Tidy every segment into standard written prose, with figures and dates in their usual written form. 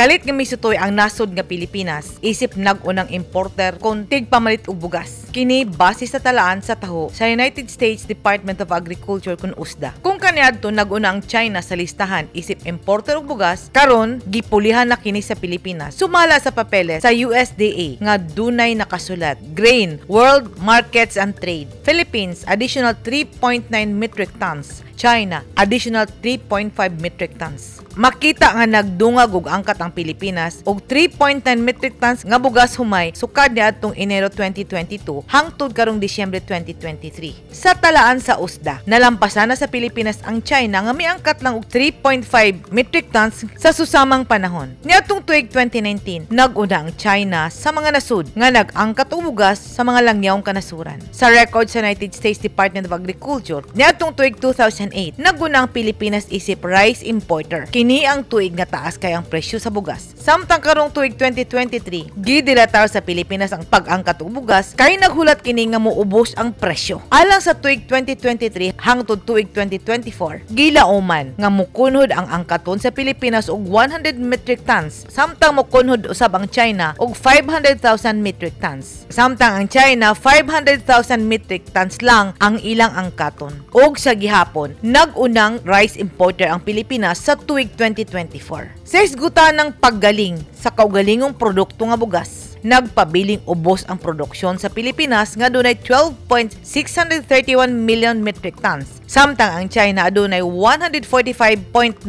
Kalit nga misutoy ang nasod nga Pilipinas isip nag-unang importer kon tigpamalit og bugas. Kini base sa talaan sa taho sa United States Department of Agriculture kun USDA. Kung kaniadto nag-una ang China sa listahan isip importer og bugas, karon gipulihan na kini sa Pilipinas. Sumala sa papeles sa USDA nga dunay nakasulat Grain, World Markets and Trade. Philippines, additional 3.9 metric tons. China, additional 3.5 metric tons. Makita nga nagdungag og angkat ang Pilipinas og 3.9 metric tons nga bugas humay sukad niadtong Enero 2022 hangtod karong Disyembre 2023. Sa talaan sa USDA, nalampasan na sa Pilipinas ang China nga miangkat lang og 3.5 metric tons sa susamang panahon. Niadtong tuig 2019, nag-una ang China sa mga nasud nga nag-angkat og bugas sa mga langyawng kanasuran. Sa record sa United States Department of Agriculture, niadtong tuig 2008, nag-una ang Pilipinas isip rice importer. Kini ang tuig nga taas kay ang presyo sa bugas. Samtang karong tuig 2023, gidilatar sa Pilipinas ang pag-angkat og bugas kay naghulat kini nga muubos ang presyo. Alang sa tuig 2023 hangtod tuig 2024, gilauman nga mukunhod ang angkaton sa Pilipinas og 100 metric tons, samtang mukunhod usab ang China og 500,000 metric tons. Samtang ang China, 500,000 metric tons lang ang ilang angkaton. Og sa gihapon, nag-unang rice importer ang Pilipinas sa tuig 2024. Sa hisgutan ng paggaling sa kaugalingong produkto nga bugas, nagpabiling ubos ang produksyon sa Pilipinas nga dunay 12.631 million metric tons. Samtang ang China adunay 145.946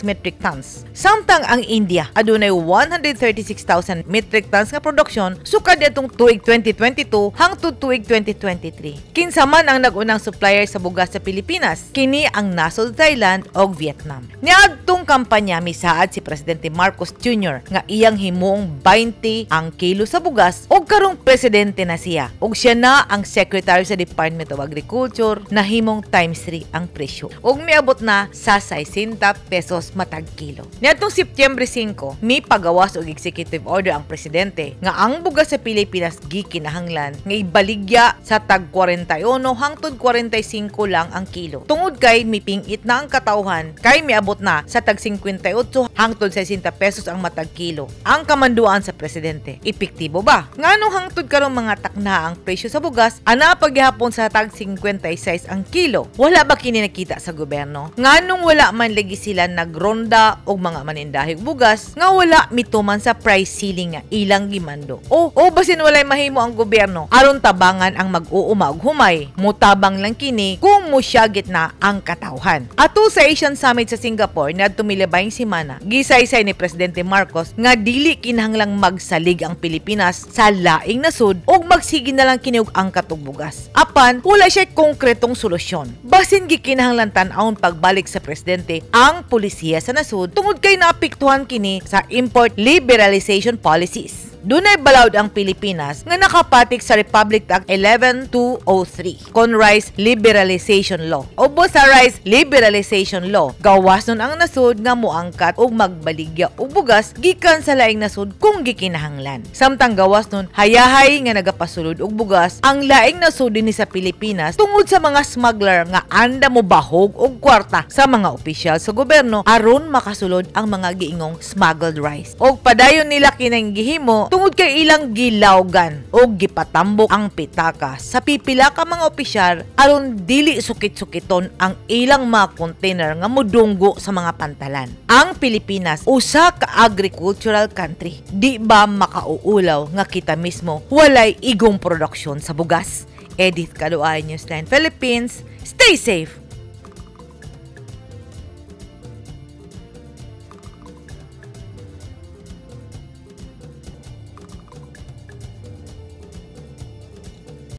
metric tons. Samtang ang India adunay 136,000 metric tons nga produksyon sukad niadtong tuig 2022 hangtod tuig 2023. Kinsa man ang nag-unang supplier sa bugas sa Pilipinas? Kini ang nasod Thailand og Vietnam. Niadtong kampanya, misaad si Presidente Marcos Jr. nga iyang himuong 20 ang kilo sa bugas, og karong presidente na siya og siya na ang secretary sa Department of Agriculture, nahimong times 3 ang presyo ug miabot na sa 60 pesos matag kilo. Niadtong Setyembre 5, mipagawas og executive order ang presidente nga ang bugas sa Pilipinas gikinahanglan nga ibaligya sa tag 41 hangtod 45 lang ang kilo. Tungod kay mipingit na ang katawhan kay miabot na sa tag 58 hangtod 60 pesos ang matag kilo. Ang kamanduan sa presidente, epektibo ba? Nganong hangtod karong mga takna ang presyo sa bugas ana paghihapon sa tag 56 ang kilo? Wala ba kini nakita sa gobyerno? Nganong wala man lagi sila nagronda og mga manindahig bugas nga wala mituman sa price ceiling nga ilang gimando? O basin walay mahimo ang gobyerno aron tabangan ang mag-uuma og humay? Mutabang lang kini kung musyagit na ang katawhan. Ato sa Asian Summit sa Singapore niadto milabayng semana, gisaysay ni Presidente Marcos nga dili kinahanglang magsalig ang Pilipinas sa laing nasud ug magsige na lang kini og angkat og bugas. Apan wala siya konkretong solusyon. Basin gikinahanglan tan-awon pagbalik sa presidente ang polisiya sa nasud tungod kay naapektuhan kini sa import liberalization policies. Dunay balaod ang Pilipinas nga nakapatik sa Republic Act 11203 kon Rice Liberalization Law. Ubos sa Rice Liberalization Law, gawas nun ang nasud nga moangkat og magbaligya og bugas gikan sa laing nasud kung gikinahanglan. Samtang gawas nun hayahay nga nagapasulod og bugas ang laing nasud dinhi sa Pilipinas tungod sa mga smuggler nga anda mo bahog og kwarta sa mga opisyal sa gobyerno aron makasulod ang mga giingong smuggled rice. Og padayon nila kinang gihimo tungod kay ilang gilawgan o gipatambok ang pitaka sa pipila ka mga opisyal aron dili sukit-sukiton ang ilang mga container nga mudunggo sa mga pantalan. Ang Pilipinas usa ka agricultural country. Di ba makauulaw nga kita mismo walay igong produksyon sa bugas? Edith Kaluay, Newsline Philippines. Stay safe.